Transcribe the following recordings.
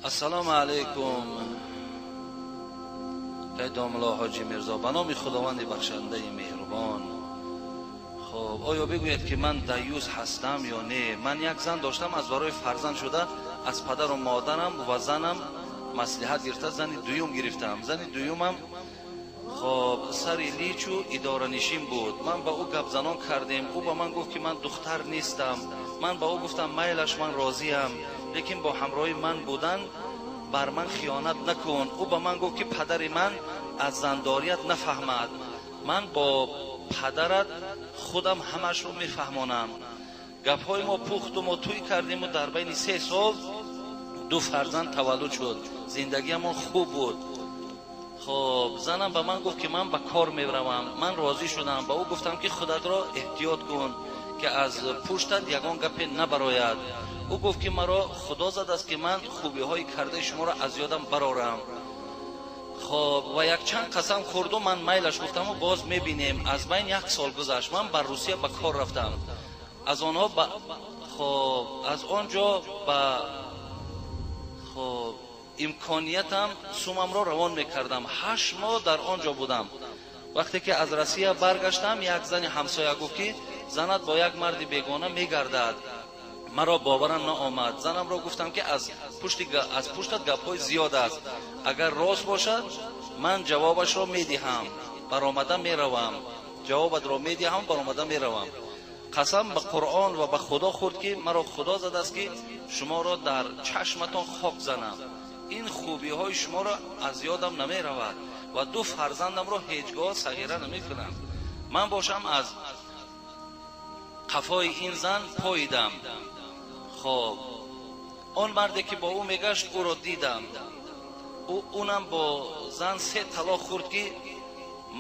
Ассалому алайкум, домла Ҳоҷӣ Мирзо, ба номи Худованди бахшандаи меҳрубон. Хуб, оё бигӯед, ки ман даюс ҳастам ё не? Ман як зан доштам, аз барои фарзанд шуда аз падару модарам ва занам маслиҳат гирифта, зани дуюм гирифтам. Зани дуюмам хоб сари личу идоранишин буд. Ман ба ӯ гапзанон кардем, ӯ ба ман гуфт, ки ман духтар нестам. Ман ба ӯ гуфтам, майлаш, ман розиям, лекин бо ҳамроҳи ман будан бар ман хиёнат накун. Ӯ ба ман гуфт, ки падари ман аз зандорият нафаҳмад, ман бо падарат худам ҳамашро мефаҳмонам. Гапҳои мо пухту мо тӯй кардему дар байни 3 сол ду фарзанд таваллуд шуд. Зиндагиамон хуб буд. Хоб, занам ба ман гуфт, ки ман ба кор меравам. Ман розӣ шудам. Ба ӯ гуфтам, ки худатро эҳтиёт кун, ки аз пуштат ягон гапе набарояд. Ӯ гуфт, ки маро Худо задааст, ки ман хубиҳои кардаи шуморо аз ёдам барорам. Хоб, ва якчанд қасам хӯрду ман майлаш гуфтаму боз мебинем. Аз байн як сол гузашт, ман ба Русия ба кор рафтам. Аз онҳо ба хоб, аз он ҷо ба хоб имкониятам сумамро равон мекардам. 8 моҳ дар он ҷо будам. Вақте ки аз Россия баргаштам, як зани ҳамсоя гуфт, ки занат бо як марди бегона мегардад. Маро боварам наомад. Занамро гуфтам, ки аз пуштат гапҳои зиёд аст, агар рост бошад, ман ҷавобашро медиҳам, баромада меравам, ҷавобатро медиҳам, баромада меравам. Қасам ба Қуръон ва ба Худо хӯрд, ки маро Худо задааст, ки шуморо дар чашматон хок занам, ин хубиҳои шуморо аз ёдам намеравад ва ду фарзандамро ҳеҷ гоҳ сағира намекунам. Ман бошам, аз қафои ин зан поидам. Хоб, он марде, ки бо ӯ мегашт, ӯро дидам. Унам бо зан се талоқ хӯрд, ки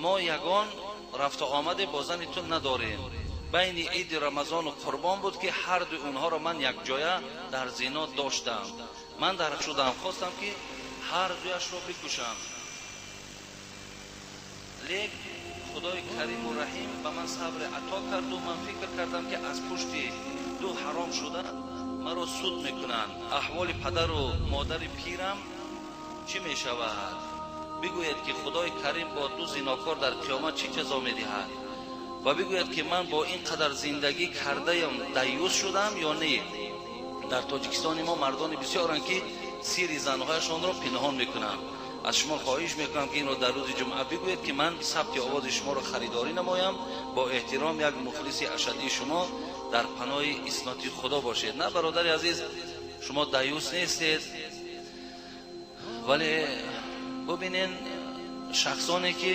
мо ягон рафту омаде бо зани ту надорем. Байни иди Рамазону Қурбон буд, ки ҳарду онҳоро ман якҷоя дар зино доштам. Ман дар шудам, хостам, ки ҳар дуяшро бикушам, лек Худои Кариму Раҳим ба ман сабре ато карду ман фикр кардам, ки аз пушти ду ҳаром шуда маро суд мекунанд. Аҳволи падару модари пирам чӣ мешавад? Бигӯед, ки Худои Карим бо ду зинокор дар қиёмат чӣ ҷазо медиҳад? Ва бигӯяд, ки ман бо ин қадар зиндагӣ кардаям даюс шудам ё не? Дар Тоҷикистони мо мардони бисёранд, ки сири занҳояшонро пинҳон мекунанд. Аз шумо хоҳиш мекунам, ки инро дар рӯзи ҷумъа бигӯед, ки ман сабти овози шуморо харидорӣ намоям. Бо эҳтиром, як мухлиси ашаддии шумо. Дар паноҳи исмати Худо бошед. На, бародари азиз, шумо даюс нестед, вале бубинен, шахсоне, ки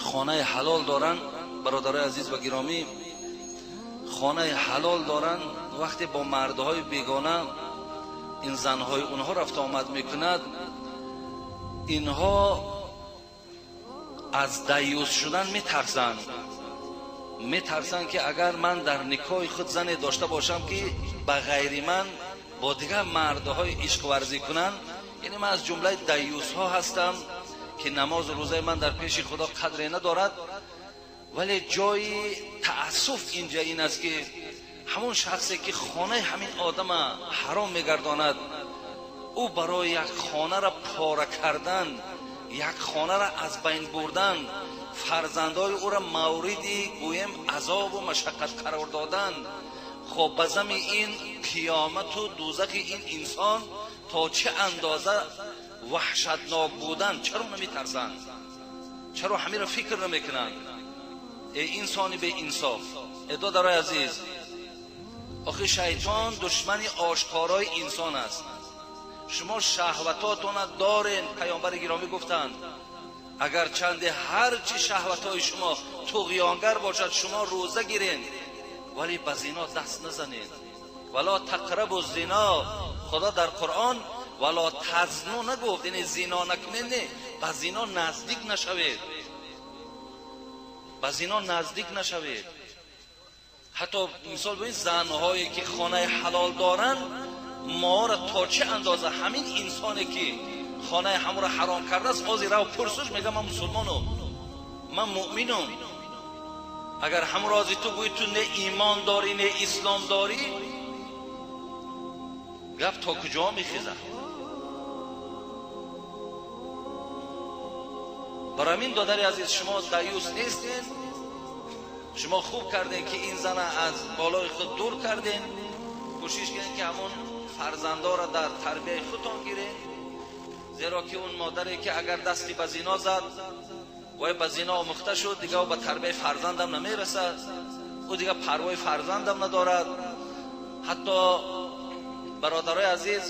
хонаи ҳалол доранд, бародарои азиз ва гиромӣ, хонаи ҳалол доранд, вақте бо мардҳои бегона ин занҳои онҳо рафта омад мекунад, инҳо аз даюс шудан метарсанд. Метарсанд, ки агар ман дар никоҳи худ зане дошта бошам, ки ба ғайри ман бо дигар мардҳои ишқварзӣ кунанд, яъне ман аз ҷумлаи даюсҳо ҳастам, ки намозу рӯзаи ман дар пеши Худо қадре надорад. Вале ҷои таассуф инҷа ин аст, ки ҳамон шахсе, ки хонаи ҳамин одама ҳаром мегардонад, ӯ барои як хонара пора кардан, як хонара аз байн бурдан, фарзандои ӯра мавриди гӯем азобу машаққат қарор додан, хоб, ба зами ин қиёмату дӯзахи ин инсон то чӣ андоза ваҳшатнок будан, чаро наметарсанд? Чаро ҳаминро фикр намекунанд? Э инсони беинсоф, э додарои азиз, охи шайтон душмани ошкорои инсон аст. Шумо шаҳватотона дорен. Паёмбари гиромӣ гуфтанд: агарчанде ҳарчи шаҳватҳои шумо туғёнгар бошад, шумо рӯза гирен, вале ба зино даст назанед. ولا تقربوا الزنا. Худо дар Қуръон ولا تزنوا нагуфт, яъне зино накунед. Не, ба зино наздик нашавед, ба зино наздик нашавед. Ҳатто мисол бибинед, занҳое, ки хонаи ҳалол доранд, моро то чӣ андоза ҳамин инсоне, ки хонаи ҳамонро ҳаром кардааст, ҳозир рав пурсуш, мега: «Ман мусулмонум, ман муъминум». Агар ҳамон рози ту гӯӣ, ту не имон дорӣ, не ислом дорӣ, гап то куҷо мехезад? Барои ҳамин додари азиз, шумо даюс нестед. Шумо хуб кардед ки ин зана аз болои худ дур кардед. Кӯшиш кунед ки ҳамон фарзандоро дар тарбияи худтон гиред, зеро ки он модаре ки агар дасти ба зино зад, вай ба зино омӯхта шуд, дигар ба тарбияи фарзандам намерасад, ӯ дигар парвои фарзандам надорад. Ҳатто бародарои азиз,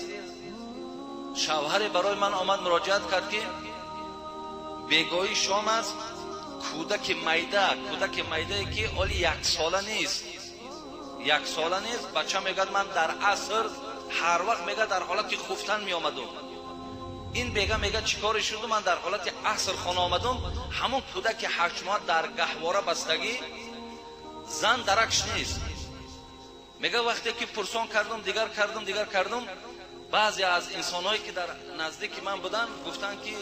шавҳаре барои ман омад муроҷиат кард ки бегоҳии шом аст, кӯдаки майда, кӯдаки майдае ки оли яксола нест, яксола нест, бача мегӯяд ман дар аср ҳар вақт мегӯяд дар ҳолати хуфтан меомадум. Ин бега мегӯяд чӣ коре шуду ман дар ҳолати аср хона омадум, ҳамон кӯдаки 8 моҳ дар гаҳвора бастагӣ, зан даракш нест. Мегӯяд вақте ки пурсон кардум, дигар кардум, дигар кардум, баъзе аз инсонҳое ки дар наздики ман буданд гуфтанд ки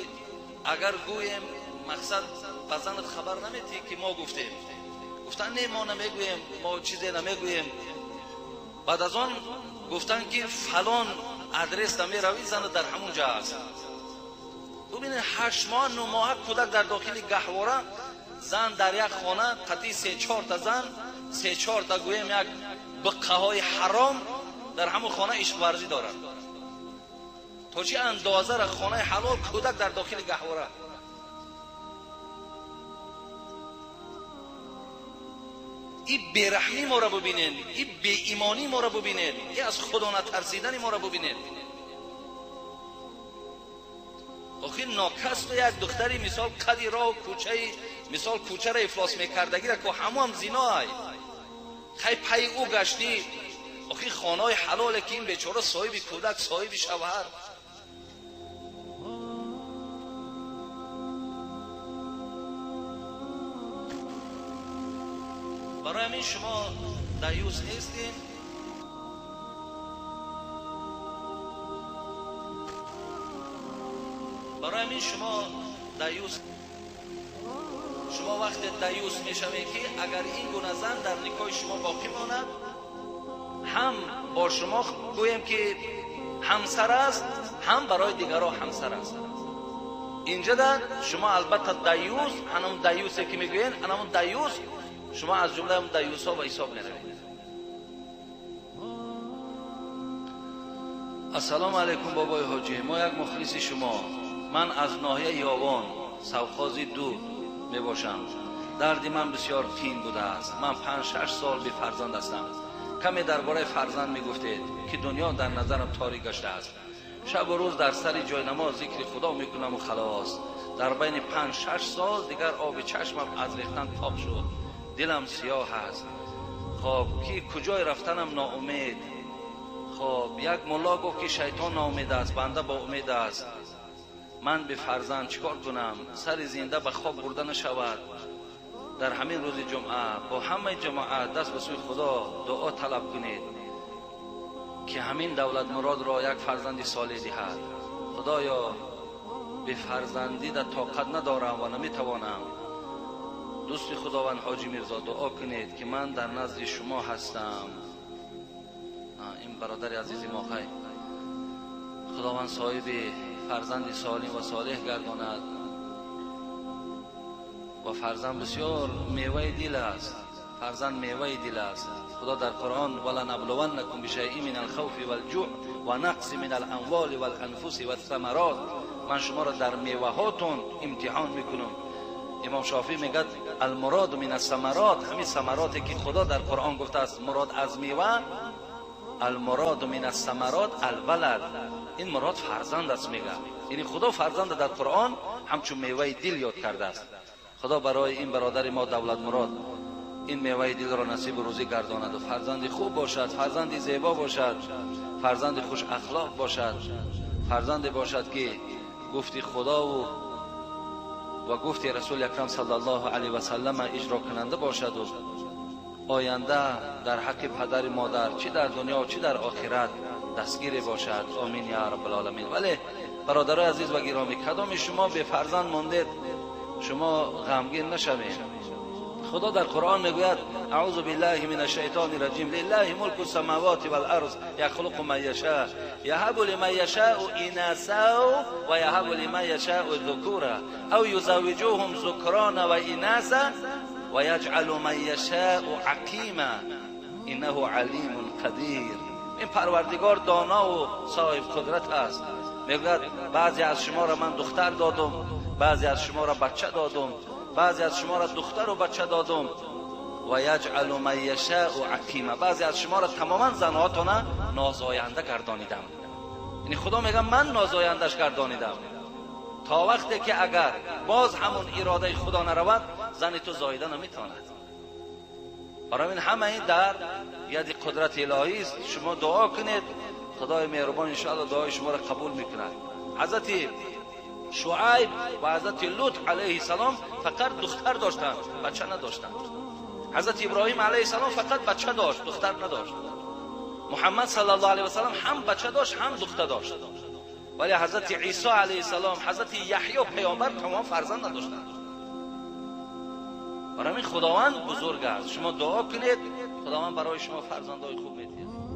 агар гӯем мақсад ба занат хабар наметиҳӣ ки мо гуфтем. Гуфтанд не, мо намегӯем, мо чизе намегӯем. Баъд аз он гуфтанд ки фалон адрес намеравӣ, занат дар ҳамон ҷо аст. Бубинед, 8 моҳ, 9 моҳа кӯдак дар дохили гаҳвора, зан дар як хона қатъи се чорта зан, се чорта гӯем як биққаҳои ҳаром дар ҳамон хона ишқварзӣ дорад. То чӣ андозара хонаи ҳалол кӯдак дар дохили гаҳвора. И бераҳмӣ моро бубинед, и беимонӣ моро бубинед, и аз худо натарсидани моро бубинед. Охир нокасб як духтари мисол қади роҳу кӯчаи мисол кӯчаро ифлос мекардагира ку ҳамоам зиноай. Хай пайи ӯ гаштӣ. Охир хонаҳои ҳалоле ки ин бечора соҳиби кӯдак, соҳиби шавҳар. Барои ҳамин шумо даюс нестед. Барои ҳамин шумо даюс, шумо вақте даюс мешавед ки агар ин гуна зан дар никоҳи шумо боқӣ монад, ҳам бо шумо гӯем ки ҳамсар аст, ҳам барои дигарҳо ҳамсар аст. Инҷа да шумо албатта даюс, ҳанам даюсе ки мегӯед, ҳанамон даюс, шумо аз ҷумлаи он даюсҳо ба ҳисоб меравед. Ассалому алайкум, бобои ҳоҷӣ, мо як мухлиси шумо. Ман аз ноҳияи Ёвон, совхози ду мебошам. Дарди ман бисёр қин будааст. Ман 5-6 сол бефарзанд ҳастам. Каме дар бораи фарзанд мегуфтед ки дунё дар назарам торик гаштааст. Шабу рӯз дар сари ҷойнамоз зикри худо мекунаму халос. Дар байни 5-6 сол дигар оби чашмам аз рехтан тоқ шуд. Дилам сиёҳ аст. Хоб ки куҷой рафтанам ноумед. Хоб як мулло гуфт ки шайтон ноумед аст, банда бо умед аст. Ман бефарзанд чӣ кор кунам? Сари зинда ба хок бурда нашавад. Дар ҳамин рӯзи ҷумъа бо ҳамаи ҷамоат даст ба сӯи худо дуо талаб кунед ки ҳамин Давлатмуродро як фарзанди солеҳ диҳад. Худоё, бефарзандӣ дар тоқат надорам ва наметавонам. Дӯсти худованд ҳоҷӣ Мирзо, дуо кунед ки ман дар назди шумо ҳастам. Ин бародари азизи мо, хай, худованд соҳиби фарзанди солим ва солеҳ гардонад. Ва фарзанд бисёр меваи дил аст. Фарзанд меваи дил аст. Худо дар Қуръон: ولنبلونكم بشيء من الخوف والجوع ونقص من الأموال والأنفس والثمرات. Ман шуморо дар меваҳотон имтиҳон мекунам. Имом Шофиӣ мегӯяд: المراد من الثمرات, ҳамин самароте ки худо дар Қуръон гуфтааст, мурод аз мева, المراد من الثمرات الولد, ин мурод фарзанд аст, мегӯяд. Яъне худо фарзанда дар Қуръон ҳамчун меваи дил ёд кардааст. Худо барои ин бародари мо Давлатмурод ин меваи дилро насибу рӯзӣ гардонаду фарзанди хуб бошад, фарзанди зебо бошад, фарзанди хушахлоқ бошад, фарзанде бошад ки гуфти худову ва гуфти расули акрам саллаллоҳу алайҳи васаллама иҷрокунанда бошаду оянда дар ҳаққи падари модар чӣ дар дунё, чӣ дар охират дастгире бошад. Омин я раббалоламин. Вале бародарои азиз ва гиромӣ, кадоми шумо бефарзанд мондед, шумо ғамгин нашавед. Худо дар Қуръон мегӯяд: аъузу биллаҳи мина шайтони раҷим, лиллаҳи мулку самавати вал арз яхлуқу ман яша яҳабу лиман яшаъу инасау ва яҳабу лиман яшаъу зукура ав юзаввиҷуҳум зукрана ва инаса ва яҷъалу ман яшаъу ақима иннаҳу алимун қадир. Ин Парвардигор донову соҳибқудрат аст. Мегӯяд баъзе аз шуморо ман духтар додум, баъзе аз шуморо бача додум, баъзе аз шуморо духтару бача додум. Ва яҷъалу ман яшаъу ақима, баъзе аз шуморо тамоман занҳотона нозоянда гардонидам. Яъне Худо мегӯяд ман нозояндаш гардонидам. То вақте ки агар боз ҳамон иродаи Худо наравад, зани ту зоида наметавонад. Барои ин ҳама ин дар яди қудрати илоҳист. Шумо дуо кунед, Худои меҳрубон иншоалло дуои шуморо қабул мекунад. Ҳазрати Шуайб ва ҳазрати Лут алайҳи салом фақат духтар доштанд, бача надоштанд. Ҳазрати Иброҳим алайҳи салом фақат бача дошт, духтар надошт. Муҳаммад саллаллоҳу алайҳи васаллам ҳам бача дошт, ҳам духтар дошт. Вале ҳазрати Исо алайҳи салом, ҳазрати Яҳё паёмбар тамом фарзанд надоштанд. Барои ҳамин Худованд бузург аст. Шумо дуо кунед, Худованд барои шумо фарзандои хуб медиҳад.